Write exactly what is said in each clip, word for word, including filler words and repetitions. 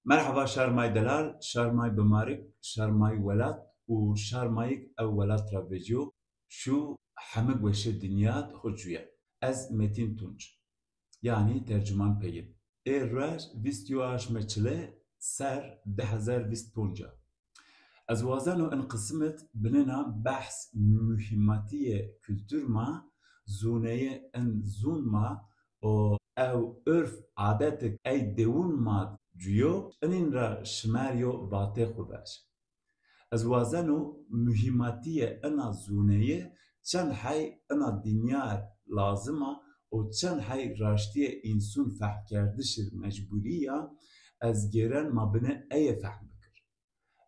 Merheba şarmay delal, şarmay bimarik, şarmay welat û şarmayik ew welat ra vecîyo, şu hemik weşê dinya xo cuye. Ez Metîn Tunç, yanî tercuman peyîn. Ê ruej vîst û aşme çile ser di hezar vîst ponca. Ez wazeno in qisimit binêna behs muhîmatîyê kultur ma, zûneyê in zûn ma û ew urf adetik ey dewûn ma cuyo, inîn ra şimer yo vatê xwu vaj. Ez wazeno muhîmatîyê ina zûneyê çend hey ina dinya lazim a û çend hey raştîyê însûn fehmkerdişî mecbûrî ya, ez gêren ma binê eye fehm bikir.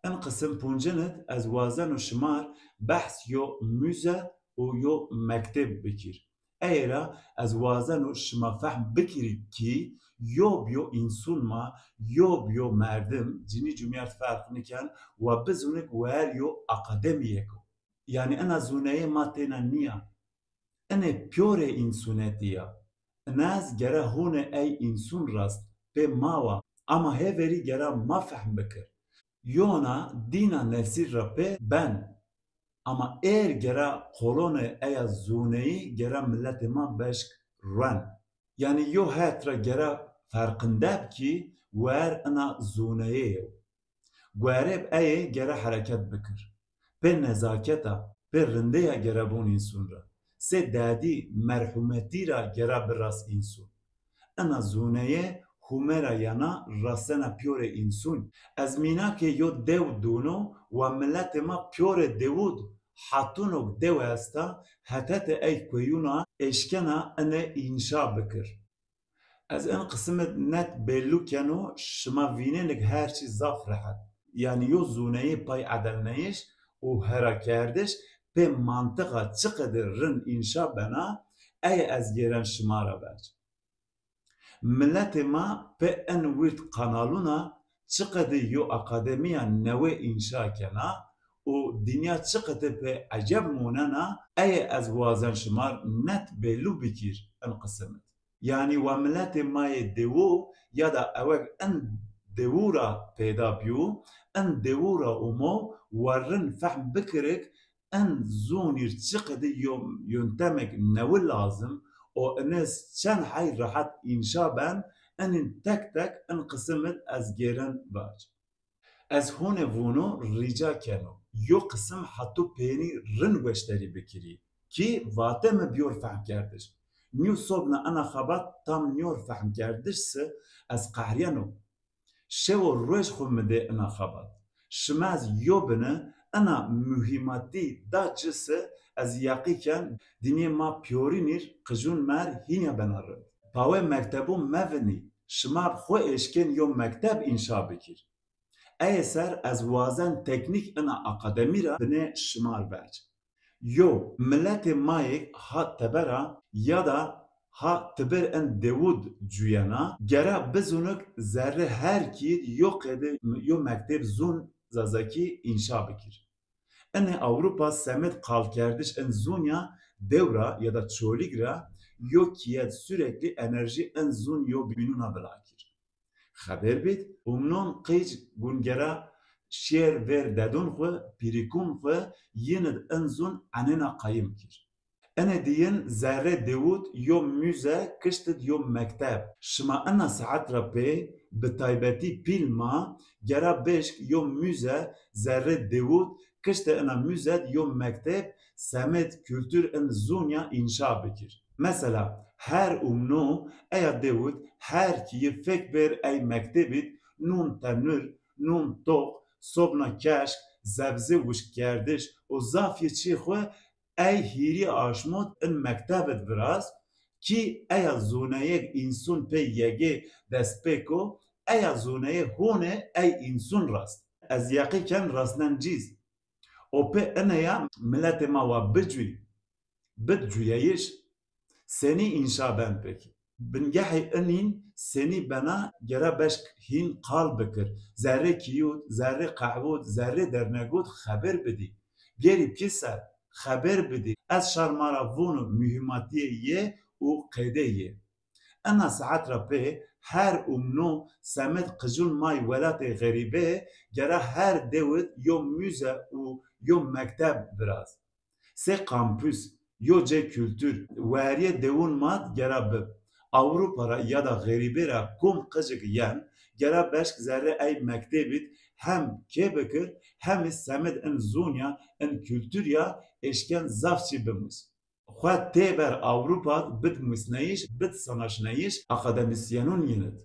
In qisim puncin id ez wazeno şimar behs yo muze û yo mekteb bikir. Ey ra ez wazeno şima fehm bikirî kî yo bi yo însûn ma, yo bi yo merdim, cinî cumîyert ferq niken, wa bizûnik wer yo akademîyêk o. Yanî ina zûneyê ma têna nîya. Inê pîyorê însûnetî ya. Ina ez gere hûnê ey însûn rast pê ma wa, ama hêverî gera ma fehm bikir. Yona dîna nesîr ra pê ben. Ama êr gera qolonê eya zûneyî gera miletê ma beşk ruen. Yanî yo het ra gera ferqinde bi kî wer ina zûneyê yew. Guerê bi eye gera hereket bikir. Pê nezaketa, pê rindeya gera bûn însûn ra. Sê dadî, merhumetî ra gera biras însûn. Ina zûneyê Hûmera yana rasena pîyorê însûn. Ez mînakê yo dew dûno wa miletê ma pîyorê dewûd, hatûnok dew esta, hetete ey kuyûna eşkena ine înşa bikir. Ez in qisimid net bellû keno, şima vînênik her çî zaf rehet. Yanî yo zûneyê pay edelneyîş û herakerdiş pê mantiqa çiqedir rind înşa bena, ey ez gêren şima ra vaj. Miletê ma pê en wîrd kanalûna çiqedî yo akademîya newe înşa kena û dinya çiqedî pê eceb monena, eye ez wazen şimar net bêlû bikîr in qisimid. Yanî wa miletê ma yê dewû ya da eweg in dewû ra peyda bîyû, in dewû ra umo wa rind fehm bikirik, in zûnîr çiqedî yo yontemek newi lazim û iniz çend hey rehet înşa ben, inîn tek tek in qisimid ez gêren vaj. Ez hûnê vûno rîca keno, yo qisim hetû pênî rind weşderî bikirî, kî vate mi biyor fehmkerdiş. Nîyo sobna ina xebat tam nîyor fehmkerdiş si ez qehrîyeno. Şew û ruej xwu mi dê ina xebat. Şima ez yo bini ina muhîmatî da ci si ez yaqî ken dinyê ma pîyorînîr qijûn mer hînya bena rind. Pawe mektebû mevinî, şima bi xwu eşkên yo mekteb înşa bikîr. Eye ser ez wazen teknîk ina akademî ra binê şimar vaj. Yo, miletê ma yê ha teber a ya da ha tibir in dewûd cuyena, gera bizûnik zerrê her kî yo qede yo mekteb zûn zazakî înşa bikir. Inê Ewropa semêd qalkerdiş in zûn ya dew ra ya da Çolîg ra yo kîyed sürekli enerjî in zûn yo bînûna vila kir. Xeber bîd, umnon qîc gun gera şêr vêr dedon xwu, pîrîkûn xwu yin id in zûn enêna qayim kir. Inê diyin zerrê dewûd yo muze kiştid yo mekteb. Şima ina saet ra pê bi taybetî pîl ma gera beşk yo muze zerrê dewûd kiştê ina muze d yo mekteb semêd kultur in zûn ya înşa bikir. Mesela, her umno eya dewûd her kî yi fek bêr ey mektebî d nûn tenûr, nûn toq, sobna keşk, zebzê wişkkerdiş û zaf yi çî xwu ey hîrî aşmod in mekteb id viraz kî eya zûneyêk însûn pê yegê destpêk o, eya zûneyê hûnê ey însûn rast. Ez yeqî ken rasnen cîz. O pê ineya miletê ma wa bicûy, bid cûyeyiş, senî înşa ben pekî? Bingehê inîn senî bena gera beşk hîn qal bikir, zerrê kîyûd, zerrê qehwûd, zerrê dernegûd xebir bidî. Bierî pîser, xebir bidî. Ez şar ma ra vûno muhîmatîyê yê û qeydê yê. Ina saet ra pê her umno semed qicun may welatê xerîbe gera her dewid yo müze u yo mekteb viraz. Se kampüs, yo ce kültür, weriyê dewun mad gera bib. Avrupa ra ya da xerîbe ra kum qicik yen, gera beşk zerre ey mektebid hem kê bikir, hem iz semed in zunya, in kültür ya eşken zaf çî bimus. Xwe têber Avrupa bid musneyîş, bid sanaşneyîş akademisyenun yinid.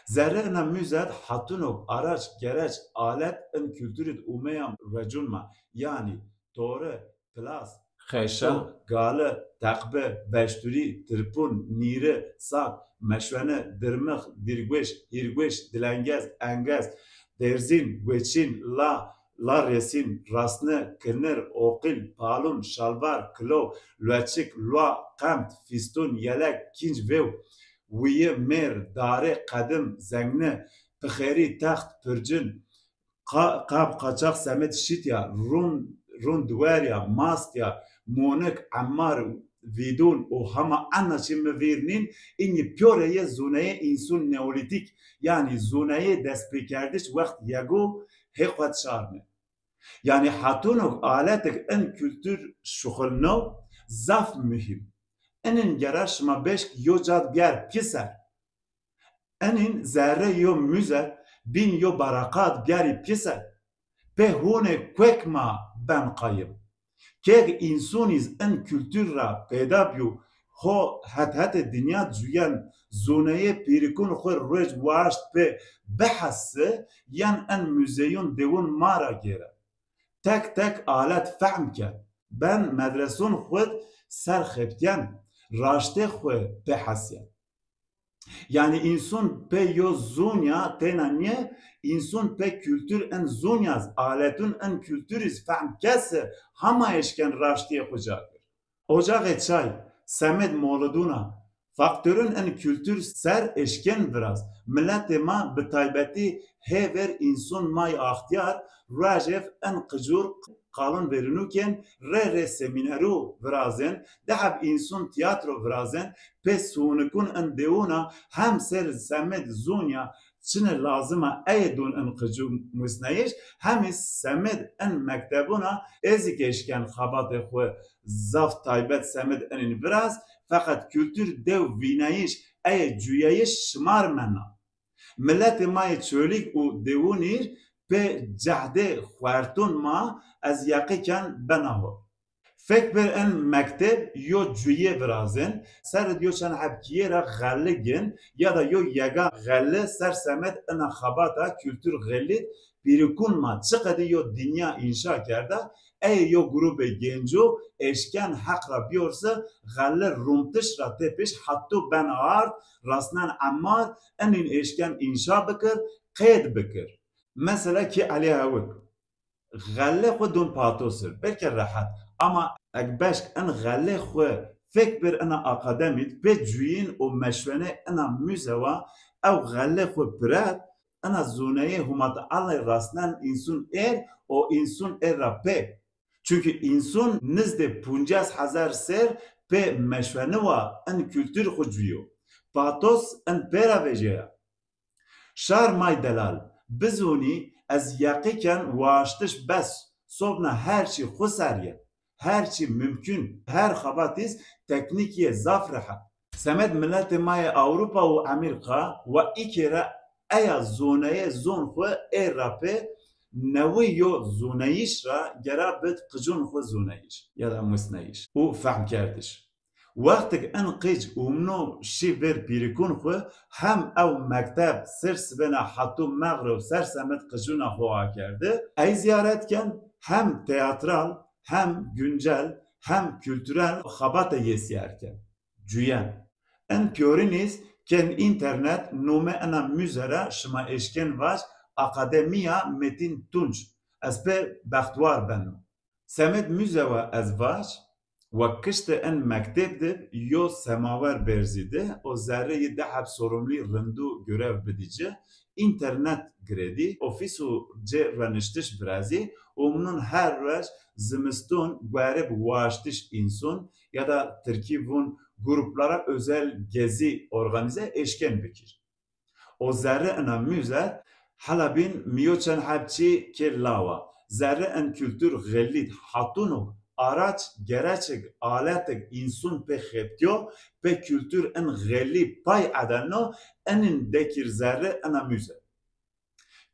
Zerre ina müzed hatunok araç, gereç, alet in kültürid umeyan recun ma, yanî tori, plas, xeşa, so, gali, teqbi, beşturî, tirpun, nîri, sak, meşweni, dirmix, dîrgueş, hîrgueş, dilengez, engez, dêrzîn, gueçîn, la, la resîn, rasni, kinir, oqîl, palun, şalvar, kilo, lueçik, lua, qemt, fîstun, yelek, kînc, vêw, wîyi, mêr, darê, qedim, zengni, pixêrî, text, pircin, qa-, qab, qaçax, semed, şît ya, rûn, rûn diwer ya, mast ya, monik, emmar, vîdûn û hema ena çî mi vîr nîn, înî pîyorê yê zûneyê însun neolîtîk, yanî zûneyê destpêkerdiş wext yego hê xwed şarnê. Yanî hatunok aletik in kultur şuxulno zaf muhîm. Inin gera şima beşk yo cad biyar pîser. Enin zerre yo müze, bîn yo baraqat biyarî pîse. Pê hûnê kuek ma ben qayim. Kêg însûnîz in kultur ra peyda bîyo, xo het hetê dinya cuyen, zûneyê pîrikûn xo ruec waşt pê bihesi, yen in müzeyûn dewûn ma ra gêre. Tek tek alet fehm ken. Ben medresûn xwed ser xebtyen, raştê xwe pê hesyen. Yanî însûn pê yo zûnya têna nîye, însûn pê kultur in zûnya z, aletûn in kulturî z fehm kesi hama eşken raştîyê xwu ca kir. Ocaxê çay, semed molidûna, faktorûn in kultur ser eşken viraz. Miletê ma bi taybetî hê ver însûn may axtiyar, ruejev in qicûr qalûn verînû kên, rê rê semînerû virazên, di heb însûn tîyatro virazên, pê sûnikûn in dewûna hem ser semed zûnya çinê lazim a ey dûn in qicû musneyîş, hem î semed in mektebûna êzî kê eşken xebatê xwu zaf taybet semed inîn viraz, feqet kultur dew vîneyîş ey cuyeyîş şimar mena. Miletê ma yê Çolîg û dewûnîr pê cehdê xuertûn ma ez yeqî ken bena ho. Fek bir in mekteb yo cuyê virazên, ser id yo çend heb kîyê ra xelli gin ya da yo yega xelli ser semed ina xebata kultur xelîd pîrikûn ma çiqedî yo dinya înşa kerda, ey yo grûbê gênco eşken heq ra biyorse xelli rûmtiş ra tepîş hetto ben ard, rasnen emmar, inîn eşken înşa bikir, qêd bikir. Mesela kî Elî Hewik. Xellê xwu dûn pato sir, belke rehet. Ama eg beşk in xellê xwu fek bir ina akademîd, pê cuyîn û meşwenê ina müze wa, ew xellê xwu piret, ina zûneyê Huma Tealay rasnen însûn êr û însûn êr ra pê. Çunkî însûn nizdê puncas hezar ser pê meşweni wa in kultur xwu cuyo. Patos in pê ra vejêya. Şar may delal, bizûnî ez yeqî ken waştiş bes, sobna her çî xwu ser ye. Her çî mumkun, her xebatîz teknîkî yê zaf rehet. Semed miletê ma yê Ewropa û Amerîka wa îkê ra eya zoneyê zon xwu ê ra pê newî yo zoneyîş ra gera bid qicûn xwu zoneyîş ya da musneyîş û fehmkerdiş. Wextik in qic umno şî vêr pîrikûn xwu hem ew mekteb sir sibêna hetû mexrib ser semed qicûna xwu akerdi. Ey zîyaret ken hem teatral hem guncel hem kulturel xebate yê sîyer ken. Cuyen. In pîyorin îz kên înternet nomê ina muze ra şima eşken vac Akademîya Metîn Tunç. Ez pê bextwar beno. Semed muze wa ez vac, wa kiştê in mekteb di yo semawer berzî di û zerrê yi di heb sorumlî rindû görev bidî ci, înternet girêdî, ofîs û cê reniştiş virazî û minûn her ruej zimistûn guerib waştiş însûn ya da tirkî vûn gruplara özel gezi organize eşken bikir. O zerrî ina müze hela bîn mi yo çend heb çî kê lawa. Zerrî in kultur xellît hatunog, araç, gereçig, aletig însun pê xebtîyo, pê kultur in xellî pay edenno, inin dekir zerrî ina müze.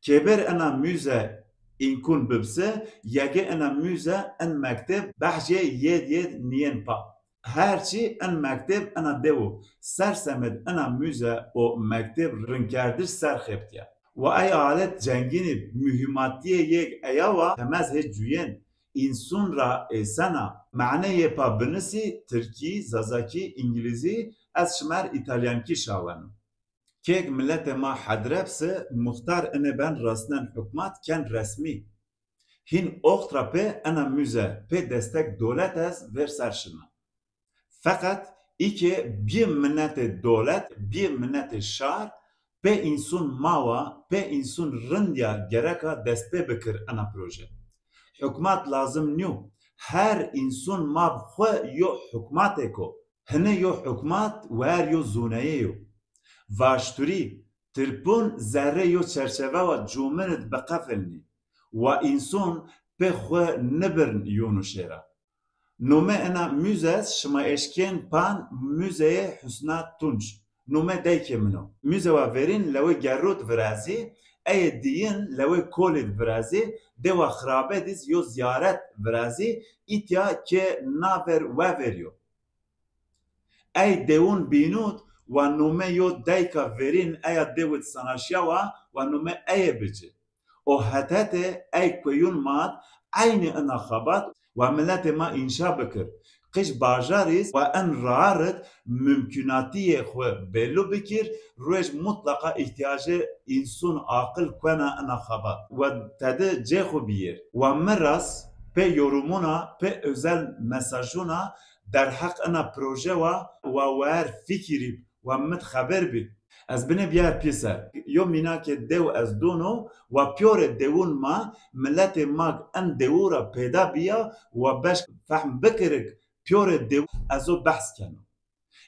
Kêber ina müze înkun bibsi, yegê ina müze in mekteb behcê yêd yêd nîyên pa. Her çî in mekteb ina dewu ser semed ina müze û mekteb rinkerdiş ser xebtîya. Wa ey alet cengînî muhîmatîyê yêg eya wa temez hê cuyên, însun ra êsena, mane yê pa binisî tirkî, zazakî, îngilîzî, ez şimer îtalyankî şaweno. Kêg miletê ma hedrepsi muxtar inê ben rasnen hukmat ken resmî. Hîn oxt ra pê ena müze pê destek dolet ez vêr ser şina. Feqet îkê bî minetê dolet, bî minetê şar, pê însun mawa, pê însun rindîya gereka destpê bikir ena proje. Hukmat lazim nîyo. Her însun ma bi xwu yo hukmatêk o. Hini yo hukmat wer yo zûneyê yo. Vaşturî, tirpûn zerrê yo çerçevewa cumin id biqefilnî. Wa însun pê xwu nibirn yûnuşê ra. Nome ena müze şima eşkên pan Müzeyê Husna Tunç. Nome deykê min o. Müzewa verîn lewê gerrû d virazî, eye diyin lewê kolî d virazî, dewa xirabe dîz yo ziyaret virazî, îtya ke naver weverî yo. Ey dewun bînûd wa nome yo dayka verîn eya dewid sanaşya wa, wa nome eye bici. O hetete ey kuyun mad eynî ina xebat wa miletê ma înşa bikir. Qij bajarîz wa en raarid mumkunatîyê xwu bellu bikir, ruej mutlaqa îhtiyacê însun aqil kuena ina xebat. Wa tedi cê xwu biyêr. Wa miras pê yorumuna, pê özel mesajuna derheq ina proje wa, wa wer fikirî wa mit xeber bî. Ez binê biyar pîser. Yo mînakê dew ez dûno, wa pîyorê dewun ma, miletê mag en dewu ra peyda biya, wa beşk fehm bikirik pîyorê dew ezo behs keno.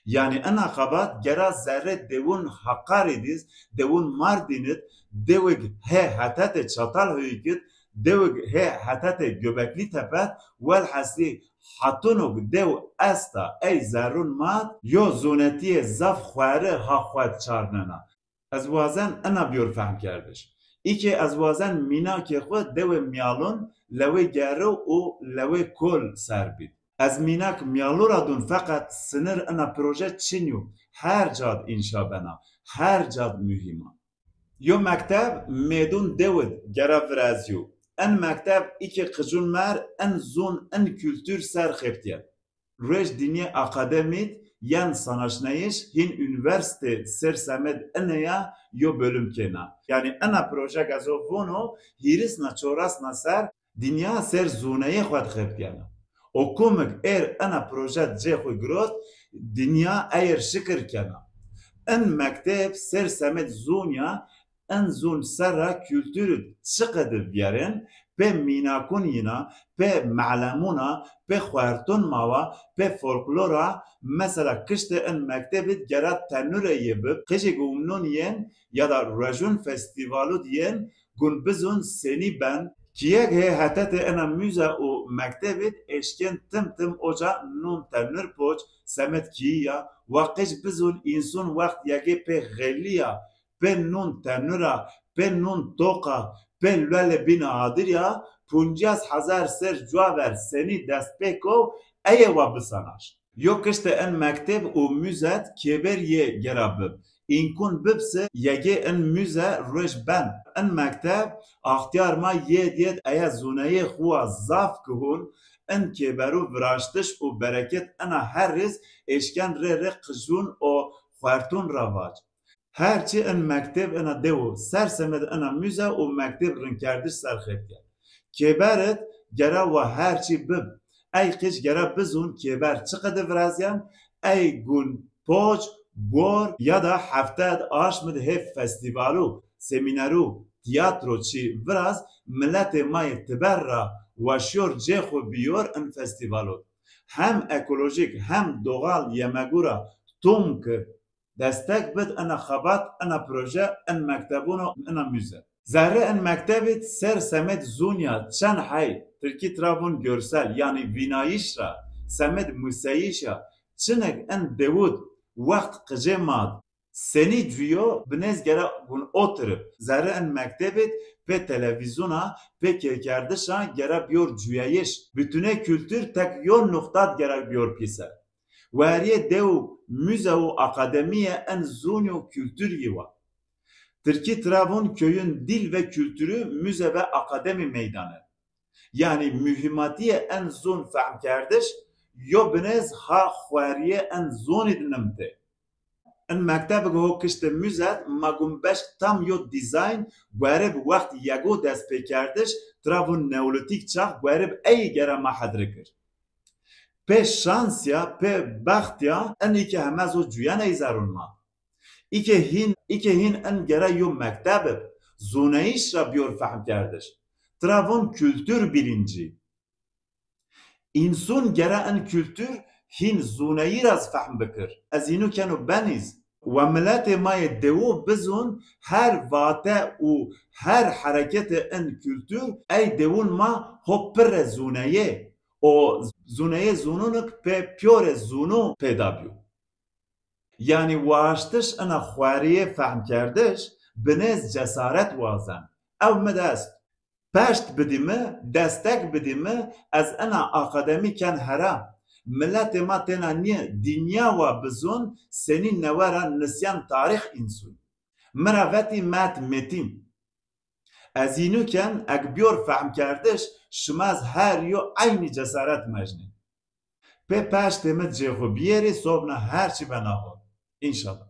Yanî ina xebat gera zerrê dewun Haqarî dîz, dewun Mardîn id, dewig hê hetetê Çatalhöyük id, dewig hê hetetê Göbekli Tepe, welhesî hatunug dew esta ey zerrûn mad yo zûnetîyê zaf xweri ha xwed çarnena. Ez wazen ina biyor fehmkerdiş. Îkê ez wazen mînakê xwu dewê Miyalun, lewê Gerrû û lewê Kol ser bît. Ez mînak Miyalû ra dûn feqet sinir ina proje çin yo. Her cad înşa bena, her cad muhîm a. Yo mekteb mêdûn dewid gera virazîyo. In mekteb îkê qicûn mer in zûn in kultur ser xebtîye. Ruej dinyê akademîd yen sanaşnayîş hîn unîversîte ser semed ineya yo bölüm kêna. Yanî ina projek ezo vûno hîrisna çorasna ser dinya ser zûneyê xwu d xebtîyena. O kumig êr ina proje cê xwu girot, dinya eyr şikir kena. In mekteb ser semed zûn ya, in zûn serra kultur id çiqedi vîyerên, pê mînakûn yîna, pê melemûna, pê xuertûn mawa, pê folklora, mesela kiştê in mekteb id gera tenure yê bib, qijig umnûn yên ya da ruejûn festîvalû d yên, gun bizûn senî ben. Kîyeg hê hetetê ena müze û mekteb id eşkên tim tim oca nûn tenur poç, semed kîyî ya, wa qij bizûn însun wext yegê pê xelî ya, pê nûn tenura, pê nûn toqa, pê luele bîn adir ya, puncîyas hezar ser cuwa ver senî dest pê ko, eye wa bisanaş. Yo kişte in mekteb û müzet kêber yê gera bib. Înkun bibsi yegê in müze ruej ben. In mekteb axtiyar ma yêd yêd eya zûneyê xwu wa zaf kihun, in kêberû viraştiş û bereket ina her rîz eşken rê rê qijûn û xuertûn ra vac. Her çi in mekteb ina dew o, ser semed ina müze û mekteb rinkerdiş ser xebtîya. Kêber id gera wa her çi bib. Ey qij gera bizûn kêber çiqede virazîyen, ey gun poc, bor ya da hefte id aşm id hê festîvalû, semînerû, tîyatro çi viraz, miletê ma yê tiber ra wa şiyor cê xwu bîyor in festîvalû. Hem ekolojîk hem doğal yemegû ra tûm ki Destek bid ina xebat, ina proje, in mektebûn û ina mûze. Zerrê in mektebî ser semêd zûnya çend hey, tirkî tira vûn görsel, yanî vînayîş ra, semêd mûseyîş a, çinik in dewûd wext qicê mad, senî cuyo binêz gera gun otirib. Zerrê in mektebî pê televîzyona, pê kêkerdişa gera biyor cuyayîş. Bütüne kültür tek yo nuqtad gera biyor pîser. Weriyê dew, mûze û akademîye in zûn û kültür yî wa. Tirkî tira vûn köyün dil ve kültürü müze ve akademi meydanı. Yanî muhîmatîyê in zûn fehmkerdiş, yo binêz ha xweriyê in zûnî di nimtê. In mektebig ho kiştê muzed ma gum beşk tam yo dîzayn guerib wext yego destpêkerdiş tira vûn neolîtîk çax guerib ey gera ma hedri kir. Pê şans ya, pê bext ya, in î ke heme zo cuyen ey zerrûn ma. Î ke hîn, î ke hîn in gera yo mekteb ib, zûneyîş ra biyor fehmkerdiş. Tira vûn kultur bilincî. Însûn gera in kultur hîn zûneyî ra zi fehm bikir. Ez înu keno benîz. Wa miletê ma yê dewu bizûn her vate û her hereketê in kultur ey dewûn ma ho pirre zûneyê. O zûneyê zûnûnik pê piyorê zûnû pêda bîyo. Yanî waştiş ina xweriyê fehmkerdiş binêz cesaret wazen. Ew mi de est. Peşt bidî mi, destek bidî mi, ez ina akademî ken hera. Miletê ma têna nîye, dinya wa bizûn, senî newe ra nisyan tarîx însûn. Mi ra vetî Met Metîn. Ez înu ken eg biyor fehmkerdiş, şima zi her yo eynî cesaret mejnê. Pê peştê mi cê xwu biyêrî, sobna her çî bena hol. Înşallah.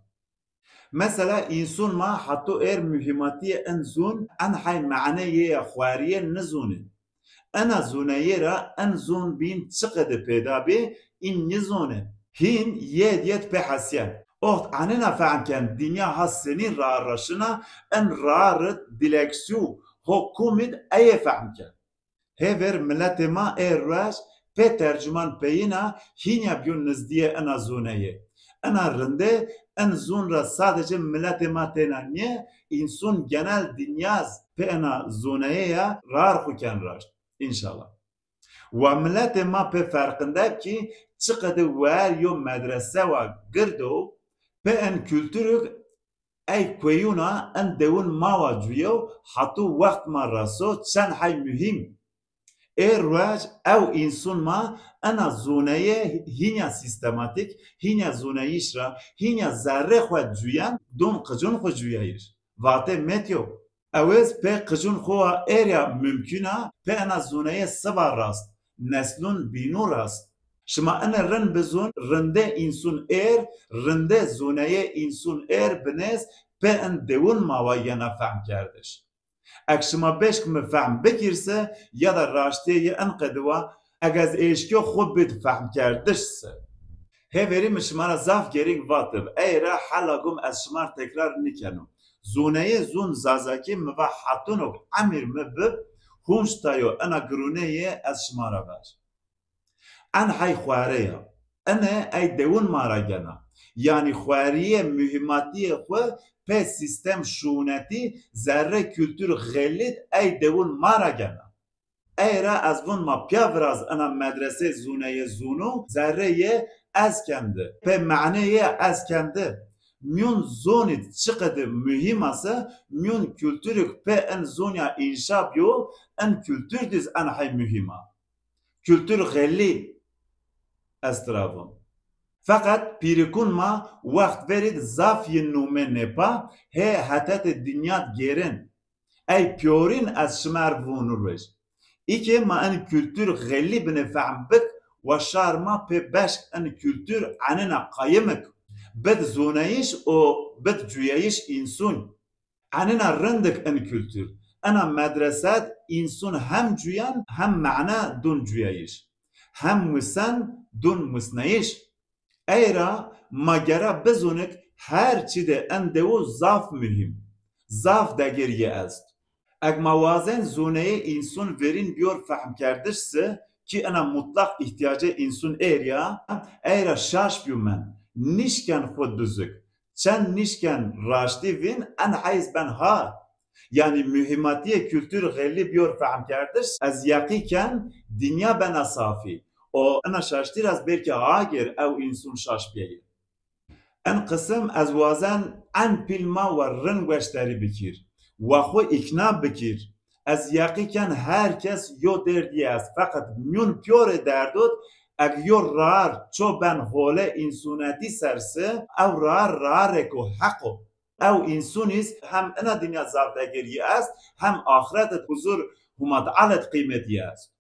Mesela însûn ma heto êr muhîmatîyê in zûn, in hey mane yê ya xweriyê nizûnê. Ina zûneyê ra in zûn bîn çiqedi pêda bê, în nizûnê. Hîn yêd yêd pê hesyen. Oxt enina fehm ken dinya ha senî rar ra şina, in rar id dîleksîyû ho kumîd ey ê fehm ken. Hêvêr miletê ma ê ruej pê tercuman peyîna hînya bîyo nizdîyê ina zûneyê. Ina rindê in zûn ra sadece miletê ma têna nîye, însûn genel dinya zi pê ina zûneyê ya rar xwu ken raşt. Înşallah. Wa miletê ma pê ferqinde bi kî çiqedi wer yo medrese wa gird o, pê in kulturuk ey kueyûna in dewûn ma wa cuyew hatû wext ma reso çend hey muhîm. Ê ruej ew însûn ma ina zûneyê hînya sîstematîk, hînya zûneyîş ra, hînya zerrê xwu cuyen dûn qicûn xwu cuyayîş. Vatê Metyo. Ewêz pê qicûn xwu wa êrya mumkûn a, pê ena zûneyê siba rast, neslûn bînû rast. Şima ene rind bizûn, rindê însûn êr, rindê zûneyê însûn êr binêz pê in dewûn ma wa yena fehmkerdiş. Eg şima beşk mi fehm bikîr se, ya da raştîye yê in qedi wa, eg ez êşkîyo xwu bid fehmkerdiş se. Hêverî mi şima ra zaf gerîng vatib, ey ra hela gum ez şima r tekrar nîkeno. Zûneyê zûn zazakî mi va hetuno emîr mi bib, hûnc tayo ena girûneyê ez şima ra ver. En hey xwere ya. Ene ey dewûn ma ra gena. Yanî xwerîyê muhîmatîyê xwu pê sîstem şûnetî zerrê kultur xelîd ey dewûn ma ra gena. Ey ra ez vûn ma pîya viraz ena medresê zûneyê zûnû zerrê yê ez kendi. Pê maneyê ez kendi. Mîyûn zûnîd çiqedî muhîm a se, mîyûn kulturîk pê in zûnya înşa bîyo, in kultur dîz en hey muhîm a. Kultur xelî ez tira vûn. Feqet pîrikûn ma wext verîd zaf yi nûmê nêpa, hê hetetê dinyad gêrin. Ey pîyorîn ez şima r vûn ruej. Îkê ma in kultur xelî binê fehm bik, wa şar ma pê beşk in kultur enina qayimik. Bid zûneyîş û bid cuyeyîş însûn. Enina rindik in kultur. Ena medresed însûn hem cuyen hem mane dûn cuyayîş. Hem musen dûn musneyîş. Ey ra ma gera bizûnik her çî de in dewû zaf muhîm, zaf degir yi est. Eg ma wazên zûneyê însûn verîn bîyor fehmkerdiş se kî ena mutlaq îhtîyacê însûn êr ya, ey ra şaş bîyûmen, nîşken xwu duzik, Çend nişken raştî vîn, en heyz ben ha. Yanî muhîmatîyê kultur xeylî biyor fehmkerdiş, ez yeqî ken dinya bena safî. O ina şaştî ra ez belkî agêr ew însun şaş bîyeyê. En qisim ez wazen en pîl ma we rind gueşterî bikîr. Wa xwu îkna bikîr. Ez yeqî ken her kes yo derdî est. Feqet mîyon pîyorê derdot, eg yo rar ço ben hole însunetî ser si, ew rar rarêko heq o. Ew însun îz hem ina dinya zaf degerî est, hem axiret id huzur Huma Teala id qîmetî est.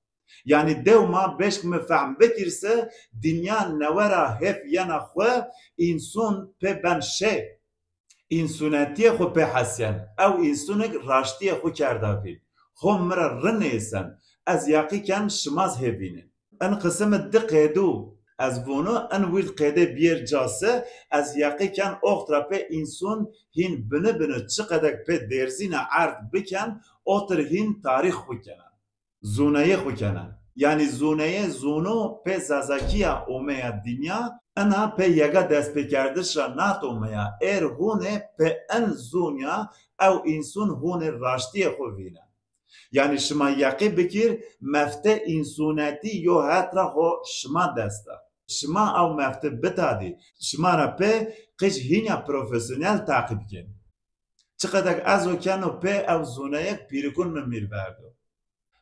Yanî dew ma beşk mi fehm bikîr se dinya newe ra hêf yena xwu, însun pê ben şê. Însunetîyê xwu pê hesyen. Ew însunik raştîyê xwu kerda vîn. Ho mi ra rinê sen. Ez yeqî ken şima zi hê vînên. In qisimi di qêdu ez vûnu, in wîrd qêdê biyêr ca se, ez yeqî ken oxt ra pê însun hîn bini bini çiqedek pê dêrzîna erd biken, otir hîn tarîx xwu kenen. Zûneyê xwu kenen. Yanî zûneyê zûnu pê zazakîya omeya dinya, ina pê yega destpêkerdiş ra nat omeya. Êr hûnê pê in zûnya ew însun hûnê raştîyê xwu vînen. Yanî şima yeqî bikîr, mefte însunetî yo het ra ho şima dest a. Şima ew mefte bitadî, şima ra pê qij hînya profesyonel taqîb kên. Çiqedek ez o keno pê ew zûneyek pîrikun mi mîr verdo.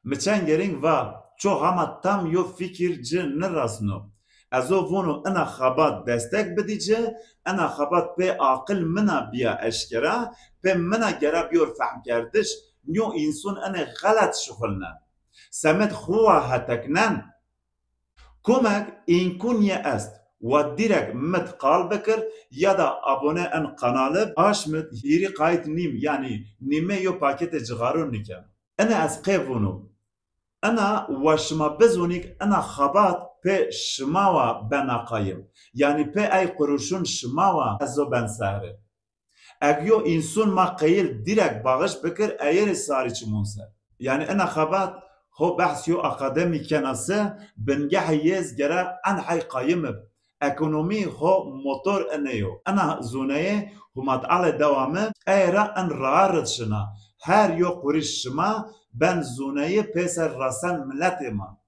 Mi çend gerîng va, ço hama tam yo fikir ci nirasno. Ez o vûno ina xebat destek bidî ci, ina xebat pê aqil mina biya eşkera, pê mina gera biyor fehmkerdiş, nîyo însun inê xelet şuxulnen. Semed xwu wa heteknen. Komek înkûn yê est, wa dîrek mit qal bikir ya da abone en qanali aşmit hîrî qayt nîm, yanî nîme yo paketê cixaro nikeno. Ina ez qê vûno. Ina wa şima bizûnîk ina xebat pê şima wa bena qayim. Yanî pê ey quruşun şima wa ez o ben sehre. Eg yo însun ma qeyil dîrek bağış bikir, eyêrê sarî çimûn ser. Yanî ina xebat ho behs yo akademî kena se, bingehê yê zî gera en hey qayim ib. Ekonomî ho motor ine yo. Ina zûneyê Huma Teala dewamî, ey ra in raa rid şina. Her yo qurîş şima ben zûneyî pêser rasen miletê ma.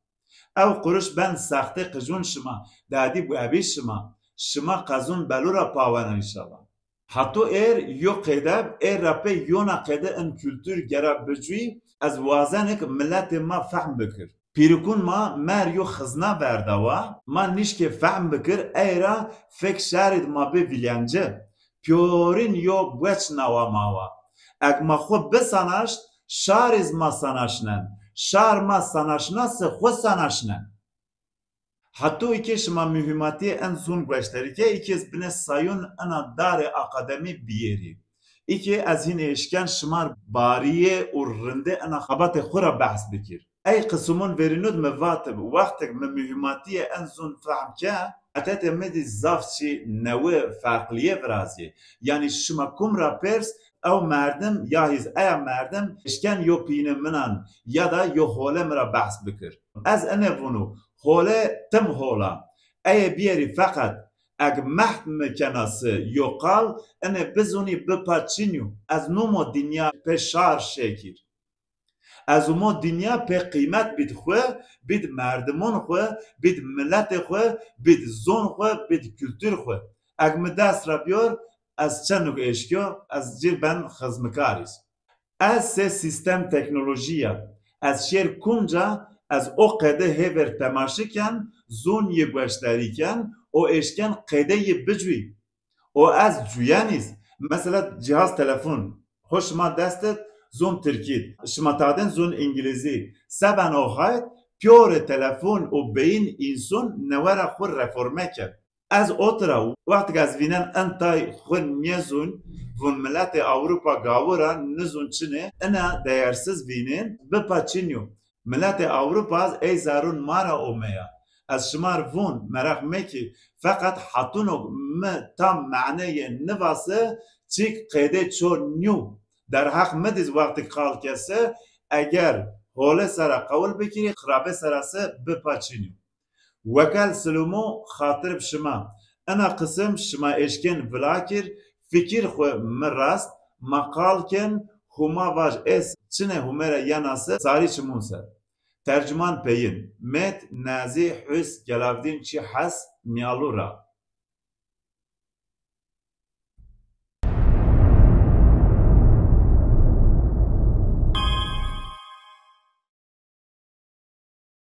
Ew qurîş ben sextê qijûn şima, dadî bu ebî şima. Şima qezûn belû ra pawena înşallah. Hato êr yo qêde, êr ra pê yona qêde in kultur gera bicûyî, ez wazenik miletê ma fehm bikir. Pîrikûn ma mer yo xizna verda wa, ma nîşkê fehm bikir, ey ra fek şarîd ma bi vîlyence. Pîyorîn yo bueç nawa ma wa. Eg ma xwu bisanaşt, şarîz ma sanaşnen. Şar ma sanaşna se xwu sanaşnen. Hato îkê şima muhîmatîyê en zûn gueşterî ke, îkê ez binê sayûn ina darê akademî biyêrî. Îkê ez hîn êşken şimar barîyê û rindê ina xebatê xwu ra behs bikir. Ey qisimun verînud mi vatib, wextik mi muhîmatîyê en zûn fehm ke, etetê mi dî zaf çî newi ferqlîye virazîyê. Yanî şima kum ra pêrs, ew merdim ya hîz eya merdim êşken yo pîyinê minan ya da yo hole mi ra behs bikir. Ez ine vûnu, hole tim hol a. Eye biyerî feqet eg mehd mi kena si yo qal, ine bizûnî bipa çin yo. Ez numo dinya pê şar şêkîr. Ez umo dinya pê qîmet bîd xwu, bîd merdimon xwu, bîd miletê xwu, bîd zon xwu, bîd kultur xwu. Eg mi dest ra biyor, ez çenuk êşkiyo, ez cir ben xizmikarîz. Ez sê sîstem teknolojî ya. Ez şêr kumca, ez o qede hêver temaşe ken, zon yê gueşterî ken, o êşken qede yê bicuyî. O ez cuyenîz. Mesela cihaz telefon. Ho şima dest id, zon tirkî d. Şima tadên zon îngilîzî. Seben o hayt, pîyorê telefon û beyin înson newe ra xwu reforme ken. Ez ot ra, wextik ez vînen en tay xwu nêzûn, vûn miletê Ewropa gawu ra nizûn çinê, ina değersiz vînên, bipa çin yo. Miletê Ewropa ey zarûn ma ra omeya. Ez şimar vûn, meraq mekî, feqet hetuno mi tam maneyê nivase, çîk qêdê ço nîyo. Derheq mi dîz wextik qal kese, eger hole sera qewil bikirî, xirabe sera se bipa çin yo. Wekel Silomo xatir bi şima. Ina qisim şima êşkên vila kir, Fikir xwu mı rast, ma qal ken, Huma vaj ez çine Humere yena se, sari çimun ser. Tercüman peyin, Met, Nazi, Hüs, Gelavdin, Çi, Has, Miyalu ra.